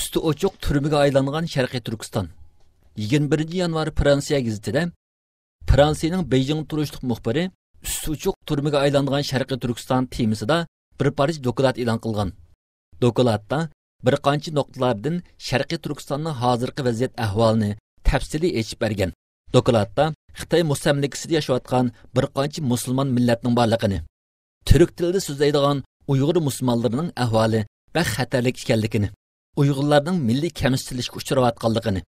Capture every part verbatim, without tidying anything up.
ئۈستى ئوچۇق تۈرمىگە ئايلانغان شەرقىي تۈركىستان. يىگىرمە بىرىنچى يانۋار فرانسىيە گېزىتىدە فرانسىيەنىڭ بېيجىڭ تۇرۇشلۇق مۇخبىرى ئۈستى ئوچۇق تۈرمىگە ئايلانغان شەرقىي تۈركىستان تېمىسىدا بىر پارچە دوكلات ئېلان قىلغان. دوكلاتتا بىر قانچە نۇقتىلاردىن شەرقىي تۈركىستاننىڭ ھازىرقى ۋەزىيەت ئەھۋالىنى تەپسىلىي ئېچىپ بەرگەن. دوكلاتتا خىتاي مۇستەملىكىسىدە ياشاۋاتقان بىر قانچە مۇسۇلمان مىللەتنىڭ بارلىقىنى، تۈرك تىلىدا سۆزلەيدىغان ئۇيغۇر مۇسۇلمانلىرىنىڭ ئەھۋالى بەك خەتەرلىك ئىكەنلىكىنى، ئۇيغۇرلارنىڭ مىللىي كەمسىتىلىشكە ئۇچراۋاتقانلىقىنى،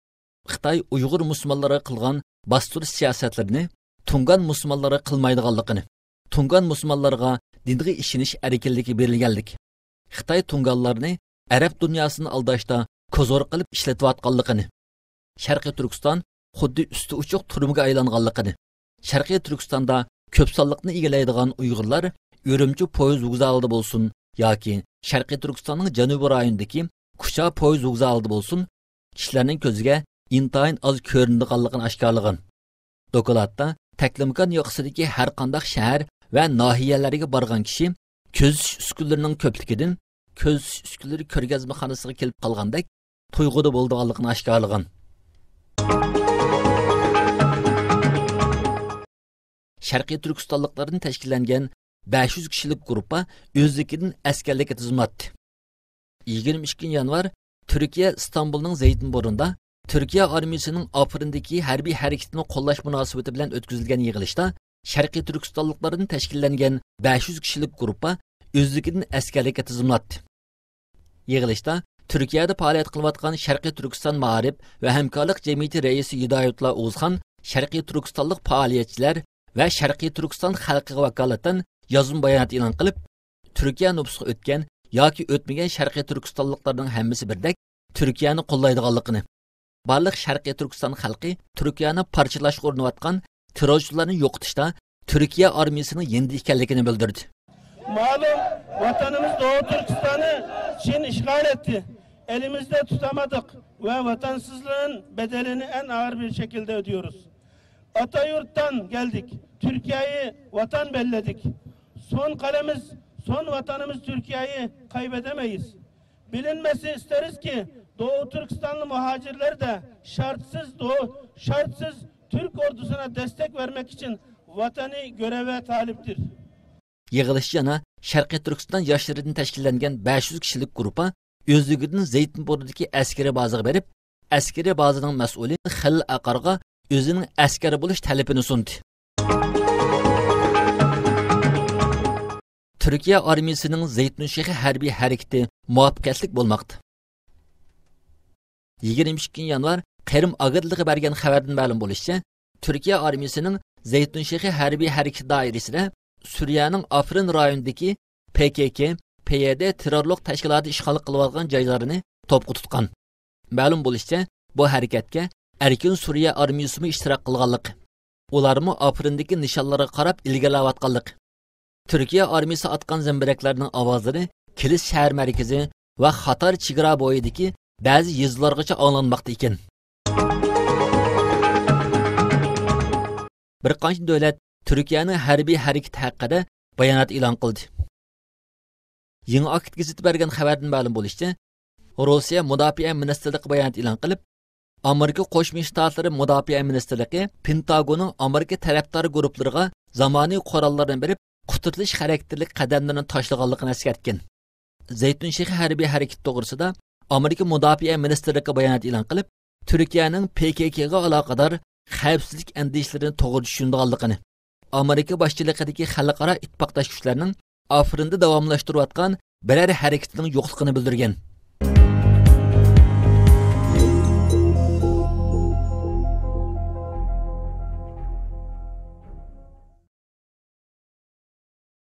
خىتاي ئۇيغۇر مۇسۇلمانلىرىغا قىلغان باستۇرۇش سىياسەتلىرىنى تۇڭگان مۇسۇلمانلارغا قىلمايدىغانلىقىنى، تۇڭگان مۇسۇلمانلارغا دىنغا ئىشىنىش ئەركىنلىكى بېرىلگەنلىكى، خىتاي تۇڭگانلارنى ئەرەب دۇنياسىنى ئالداشتا كوزۇر قىلىپ ئىشلىتىۋاتقانلىقىنى، شەرقىي تۈركىستان خۇددى ئۈستى ئوچۇق تۈرمىگە ئايلانغانلىقىنى، شەرقىي تۈركىستاندا كۆپ سانلىقنى ئىگىلەيدىغان ئۇيغۇرلار ئۈرۈمچى پويىز ۋوگزالىدا بولسۇن ياكى شەرقىي تۈركىستاننىڭ جەنۇبىي رايونىدىكى كۇچا پويىز ۋوگزالىدا بولسۇن، كىشىلەرنىڭ كۆزىگە ئىنتايىن ئاز كۆرۈنىدىغانلىقىنى ئاشكارىلىغان. دوكلاتتا تەكلىماكان ياقىسىدىكى ھەر قانداق شەھەر ۋە ناھىيەلەرگە بارغان كىشى كۆزىتىش ئۈسكۈنىلىرىنىڭ كۆپلۈكىدىن كۆزىتىش ئۈسكۈنىلىرى كۆرگەزمىخانىسىغا كېلىپ قالغاندەك تۇيغۇدا بولىدىغانلىقىنى ئاشكارىلىغان. شەرقىي تۈركىستانلىقلاردىن تەشكىللەنگەن بەش يۈز كىشىلىك گۇرۇپپا ئۆزلۈكىدىن ئەسكەرلىككە تىزىملاتتى. يىگىرمە ئىككىنچى يانۋار تۈركىيە ئىستانبۇلنىڭ زەيتۇنبۇرنىدا تۈركىيە ئارمىيىسىنىڭ ئافرىندىكى ھەربىي ھەرىكىتىنى قوللاش مۇناسىۋىتى بىلەن ئۆتكۈزۈلگەن يىغىلىشتا شەرقىي تۈركىستانلىقلاردىن تەشكىللەنگەن بەش يۈز كىشىلىك گۇرۇپپا ئۆزلۈكىدىن ئەسكەرلىككە تىزىملاتتى. يىغىلىشتا تۈركىيەدە پائالىيەت قىلىۋاتقان شەرقىي تۈركىستان مائارىپ ۋە ھەمكارلىق جەمئىيىتى رەئىسى ھىدايەتۇللا ئوغۇزخان شەرقىي تۈركىستانلىق پائالىيەتچىلەر ۋە شەرقىي تۈركىستان خەلقىگە ۋاكالىتەن يازما بايانات ئېلان قىلىپ، تۈركىيە نوپۇسقا ئۆتكەن ياكى ئۆتمىگەن شەرقىي تۈركىستانلىقلارنىڭ ھەممىسى بىردەك تۈركىيەنى قوللايدىغانلىقىنى، بارلىق شەرقىي تۈركىستان خەلقى تۈركىيەنى پارچىلاشقا ئۇرۇنۇۋاتقان تېررورچىلارنى يوقىتىشتا تۈركىيە ئارمىيىسىنىڭ يېنىدا ئىكەنلىكىنى بىلدۈردى. Malum, vatanımız Doğu Türkistan'ı Çin işgal etti. Elimizde tutamadık ve vatansızlığın bedelini en ağır bir şekilde ödüyoruz. Atayurt'tan geldik. Türkiye'yi vatan belledik. Son kalemiz, son vatanımız Türkiye'yi kaybedemeyiz. Bilinmesi isteriz ki Doğu Türkistanlı muhacirler de şartsız Doğu, şartsız Türk ordusuna destek vermek için vatani göreve taliptir. يىغىلىشچى يەنە شەرقىي تۈركىستان ياشلىرىدىن تەشكىللەنگەن بەش يۈز كىشىلىك گۇرۇپپا ئۆزلۈكىدىن زەيتۇنبۇردىكى ئەسكىرىي بازىغا بېرىپ، ئەسكىرىي بازىنىڭ مەسئۇلى خېلىل ئاقارغا ئۆزىنىڭ ئەسكەر بولۇش تەلىپىنى سۇندى. تۈركىيە ئارمىيىسىنىڭ زەيتۇن شېخى ھەربىي ھەرىكىتى مۇۋەپپەقىيەتلىك بولماقتا. يىگىرمە ئىككىنچى يانۋار قىرىم ئاگېنتلىقى بەرگەن خەۋەردىن مەلۇم بولۇشىچە، تۈركىيە ئارمىيىسىنىڭ زەيتۇن شېخى ھەربىي ھەرىكىتى دائىرىسىدە سۈرىيەنىڭ ئافرىن رايونىدىكى پې كې كې، پې يې دې تېررورلۇق تەشكىلاتى ئىشغال قىلىۋالغان جايلارنى توپقا تۇتقان. مەلۇم بولۇشىچە، بۇ ھەرىكەتكە ئەركىن سۈرىيە ئارمىيىسىمۇ ئىشتىراك قىلغانلىقى، ئۇلارمۇ ئافرىندىكى نىشانلارغا قاراپ ئىلگىرىلەۋاتقانلىقى، تۈركىيە ئارمىيىسى ئاتقان زەمبىرەكلەرنىڭ ئاۋازلىرى كىلىس شەھەر مەركىزى ۋە خاتار چېگرا بويىدىكى بەزى يېزىلارغىچە ئاڭلانماقتا ئىكەن. بىر قانچە دۆلەت تۈركىيەنىڭ ھەربىي ھەرىكىتى ھەققىدە بايانات ئېلان قىلدى. يېڭى ئاكت گېزىتى بەرگەن خەۋەردىن مەلۇم بولۇشىچە، روسىيە مۇداپىئە مىنىستىرلىقى بايانات ئېلان قىلىپ، ئامېرىكا قوشما شتاتلىرى مۇداپىئە مىنىستىرلىقى پېنتاگوننىڭ ئامېرىكا تەرەپدار گۇرۇپپىلىرىغا زامانىۋى قوراللارنى بېرىپ، قۇترىتىش خاراكتېرلىك قەدەملىرىنى تاشلىغانلىقىنى ئەسكەرتكەن. زەيتۇن شېخى ھەربىي ھەرىكىتى توغرىسىدا ئامېرىكا مۇداپىئە مىنىستىرلىقى بايانات ئېلان قىلىپ، تۈركىيەنىڭ پې كې كېغا ئالاقىدار خەۋپسىزلىك ئەندىشىلىرىنى توغرا چۈشىنىدىغانلىقىنى، ئامېرىكا باشچىلىقىدىكى خەلقئارا ئىتتىپاقداش كۈچلەرنىڭ ئافرىندا داۋاملاشتۇرۇۋاتقان بىرەر ھەرىكىتىنىڭ يوقلۇقىنى بىلدۈرگەن.